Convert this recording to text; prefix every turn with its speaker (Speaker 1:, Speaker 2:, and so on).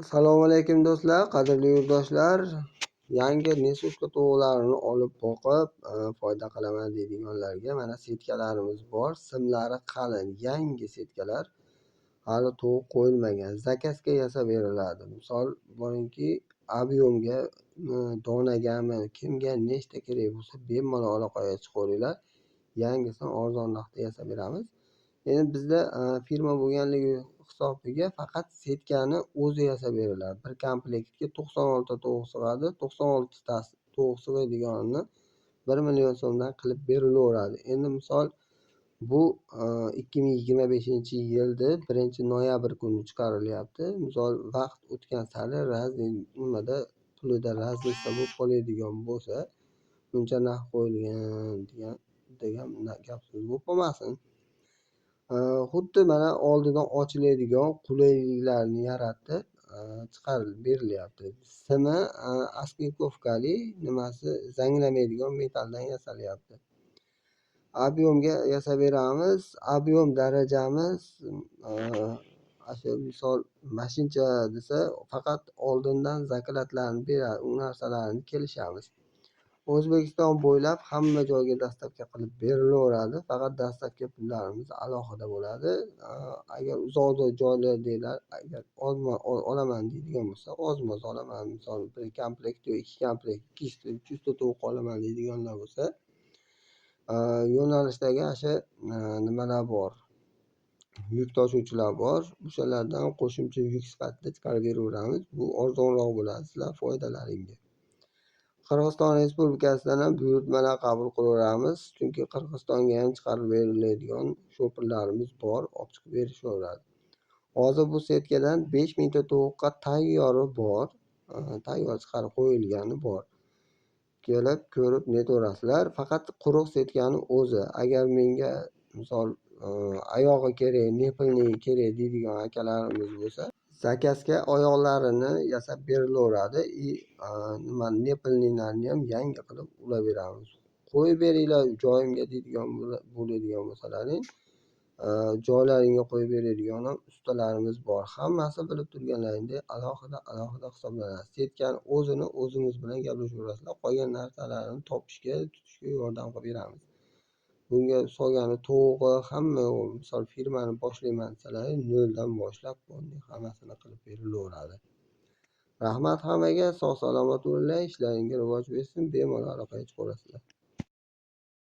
Speaker 1: Assalomu alaykum do'stlar, qadrli yurtdoshlar. Yangi несушка tovuqlarini olib boqib, foyda qilaman deydiganlarga mana setkalarimiz bor. Simlari qalin, yangi setkalar. Hali tovuq qo'yilmagan. Zakazga yasab beriladi. Misol boringki, объемga, donagami, kimga nechta kerak bo'lsa, bemalol aloqaga chiqaveringlar. Yangisini arzon narxda yasab beramiz. Endi bizda firma bo'lganligi hisobiga faqat setkani o'zi yasab beriladi. Bir komplektga 96 ta tovuq sig'adi. 96 tasi tovuq sig'adiganini 1 million so'mdan qilib berilaveradi. Endi misol bu 2025-yilda 1-noyabr kuni chiqarilyapti. Misol vaqt o'tgan sari разный nimada pulida разница bo'lib qoladigan bo'lsa, buncha narx qo'yilgan degan gap so'z bo'lib qolmasin. Xuddi mana oldidan ochiladigan qulayliklarni yaratib chiqarib berilyapti. Simi оскольниковка li, nimasi zanglamaydigan metalldan yasalyapti. Объем ga yasab beramiz. Объем darajamiz shu misol mashincha desa, faqat oldindan заклад larni beradi, u narsalarni kelishamiz. O'zbekiston bo'ylab hamma joyga доставка qilib berilaveradi. Faqat доставка pullarimiz alohida bo'ladi. Agar uzoqda joylardagilar agar ozma olaman deydigan bo'lsa, ozmoz olaman, misol bir komplekt yo ikki komplekt, 200 ta, 300 ta tovuq olaman deydiganlar bo'lsa, yo'nalishdagi ana shu nimalar bor, yuk tashuvchilar bor. O'shalardan qo'shimcha yuk sifatida chiqarib beraveramiz. Bu arzonroq bo'ladi sizlar foydalaringga. Qirg'iziston Respublikasidan ham buyurtmalar qabul qilaveramiz. Chunki Qirg'izistonga ham chiqarib beriladigan shopirlarimiz bor, olib chiqib berishaveradi. Hozir bu setkadan 5000 ta tovuqqa tayyori bor, tayyor chiqarib qo'yilgani bor. Kelib ko'rib netaverasizlar. Faqat quruq setkani o'zi. Agar menga misol oyog'i kerak, непильный kerak deydigan akalarimiz bo'lsa, zakazga oyoqlarini yasab berilaveradi и nima непильный larni ham yangi qilib ulab beramiz. Qo'yib beringlar joyimga deydigan bo'ladigan bo'lsalaring, joylaringga qo'yib beradigan ham ustalarimiz bor. Hammasi bilib turganlaringdek alohida alohida hisoblanadi. Setkani o'zini o'zimiz bilan gaplashaverasizlar. Qolgan narsalarni topishga, tutishga yordam qilib beramiz. Bunga solgani tovug'i hamma yo'q. Misol firmani boshlayman desalaring, noldan boshlab hammasini qilib berilaveradi. Rahmat hammaga, sog' salomat bo'linglar, ishlaringga rivoj bersin, bemalol aloqaga chiqaverasizlar.